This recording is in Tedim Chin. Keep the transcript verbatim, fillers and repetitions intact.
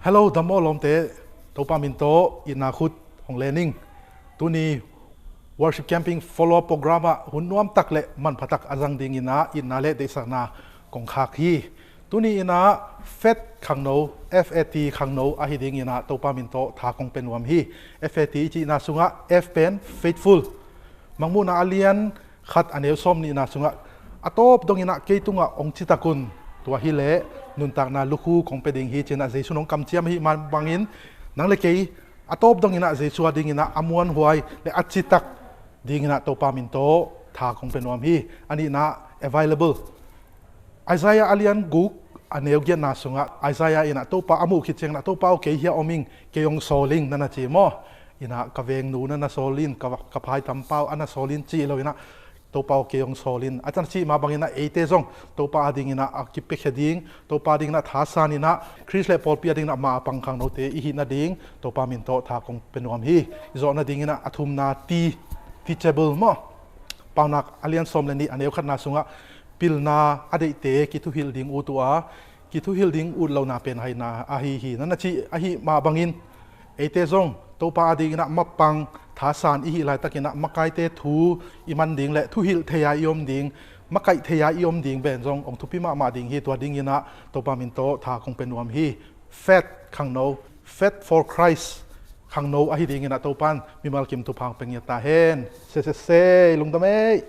Hello, dam aw lawmte, Topa min tawh itna khut hong len ing. Tuni worship camping follow program ah hun nuam tak le manpha tak a zang dingin ah itna le deihsakna kong khak hi. Tuni in ah FAT khangno, F A T khangno ahi dingin ah Topa min tawh tha kong pe nuam hi. F A T i cihna sungah F pen faithful, Mangmuhna a lian khat a neu sawm nihna sungah a tawp dongin ah kei tungah hong citak un, tua hileh nuntakna lukhu kong pia ding hi ci-in ah Jesu in hong kamciam ahih mah bangin nang le kei a tawp dongin ah Jesu a dingin ah a muanhuai le a citak dingin ah Topa min tawh tha kong pe nuam hi. A nihna available. Isaiah a lian guk a neu giatna sungah Isaiah in ah Topa a muh khit ciangin ah, "Topa aw, kei hiah om ing, kei hong sawl ing," na na ci maw? In ah, "Ka vengnu na na sawl in, ka, ka phaitampa uh a na sawl in," cih lo in ah, "Topa aw, kei hong sawl in," a cih mah bangin ah eite zong Topa a dingin ah a kipiakhia ding, Topa a dingin ah thasan in ah Khrist le pawlpi a dingin ah mapang khangnote i hih nading Topa min tawh tha kong pe nuam hi. I zawh nadingin ah a thumna T, teachable maw? Paunak a lian sawm le nih a neu khatna sungah pilna a deihte kithuhilh ding ut uh a, kithuhilh ding ut lohna pen haina ahi hi, na na cih ahih mah bangin eite zong Topa a dingin ah mapang thasan i hih laitakin ah makaite thu i man ding le thuhilh thei-a i om ding, makaih thei-a i om ding pen zong hong thupi mahmah ding hi. Tua dingin ah Topa min tawh tha kong pe nuam hi. FAT khangno, FAT for Christ khangno ahi dingin ah Topa in mimal kim thupha hong pe ngiat ta hen. Se, se, se, lungdam ei.